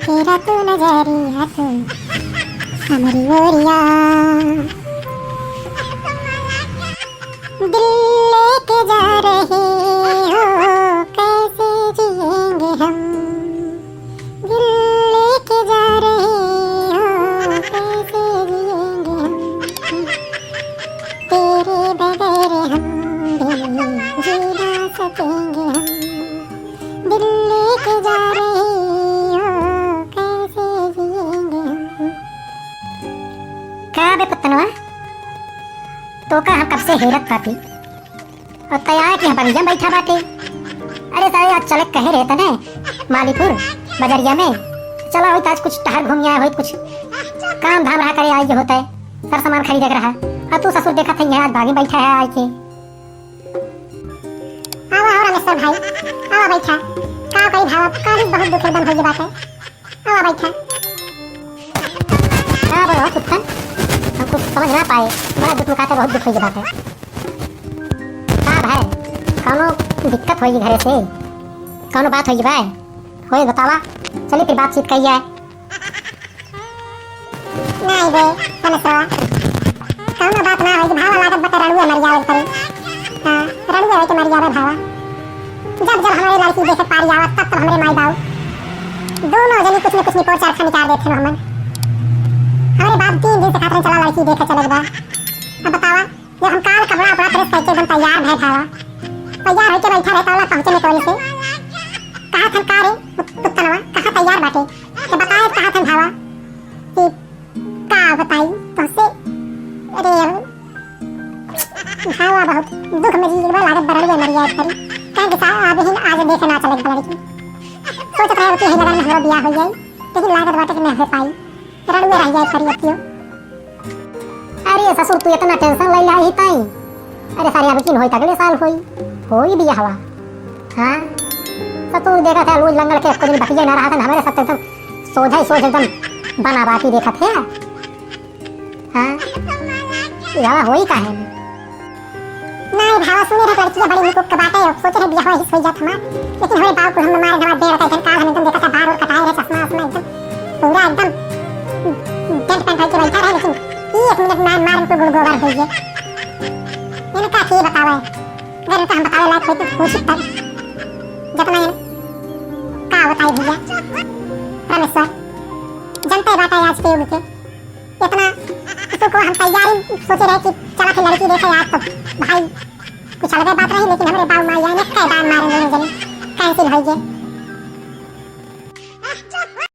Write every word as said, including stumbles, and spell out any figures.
तेरा तू नजरिया तू हमरी ओरिया। दिल लेके जा रहे हो, कैसे जिएंगे हम? दिल लेके जा रहे हो, कैसे जिएंगे हम? तेरे बगैर हम भी जी ना सकेंगे हम। दिल लेके जा रहे हो, कैसे जिएंगे हम? का बे पुतनवा, तोका हम कब से हेरत बाटी। और तैयार कि हम बलिया में बैठा बाटे। अरे सारे, आज चले कहे रहे तने मालीपुर बजरिया में। चला होइत आज कुछ टहर घूम आए, होइत कुछ काम धाम रहा करे, आई होता है, सर सामान खरीदे के रहा। और तू ससुर देखत है यहाँ आज बागी बैठा है आई के। आवा, आवा रमेश्वर भाई, आवा बैठा। का करी भावा, काली बहुत दुख एकदम होइए बाटे। आवा बैठा। का बोलो कुत्तन, हम कुछ समझ ना पाए। बड़ा दुख लुकाते, बहुत दुख होइए बाटे। का भाई, कौनो दिक्कत होइए घरे से? कौनो बात होइए भाई? होए बतावा, चली फिर बातचीत करिए। नहीं बे, रमेशवा, कौनो बात ना होई, भावा लागत बटे रड़ुए मर जावे परी। हाँ, रड़ुए होई के मर जावे भावा। जब जब हमरे लड़की देखे पारी आवत, तब तब हमरे माई बाऊ दोनों जनी कुछ न कुछ निपोर चार खा निकाल देते हमन। हमरे बाप तीन दिन से खातिर चला लड़की देखे चले बा। अब बतावा, जब हम काल कपड़ा उपड़ा प्रेस करके एकदम तैयार भए भावा, तैयार होके बैठा रहता वाला पहुँचे में तोरी से। कहा थन का रे पुत-, पुतनवा, कहाँ तैयार बाटे? तो बताए कहा थन भावा कि का बताई तुमसे। अरे अब भावा बहुत दुख में जी बा, लागत बरड़िया मर जाए करी। कहें कि सा-, अभी आज देखे ना चले बा लड़की। सोचत रहे कि यही लगन में हमारा बियाह हो जाए, लेकिन लागत बाटे कि नहीं हो पाई। रड़ुए रह जाए करी अब क्यों। अरे ससुर, तू इतना tension ले ला ही ताई। अरे सारे, अब की न होई, अगले साल होई, होई बियाहवा। हाँ, ससुर देखत है, रोज लंगड़ के एको दिन बतिये ना रहत है, हमरे साथ एकदम सोझा ही सोझ एकदम बना बाती देखत है। हाँ, बियाहवा होई काहे? नहीं भावा, सुने रहे लड़किया बड़ी निक के बाटे, सोचे रहे बियाह ही सोई जात हमार, लेकिन हमरे बाबू कुल हम मारे हमार बेड़ का इधर काल हम एकदम देखा था, बार और कटाए रहे, चश्मा उश्मा एकदम पूरा एकदम tent पैंट होके बैठा रहे, लेकिन ई एक मिनट में मार के गुड़ गोबर हो गए। इनका के बतावे, अगर इनका हम बतावे लायक होई तो पूछ तब, जितना इन का बताई भैया रमेश्वर, जनते बात है आज के युग के। इतना तो को हम तैयारी सोचे रहे कि चला फिर लड़की देखे आज तो भाई कुछ अलग बात रही, लेकिन हमरे बाबू माई आए ने कैदान मारे दोनों जने, cancel हो गए।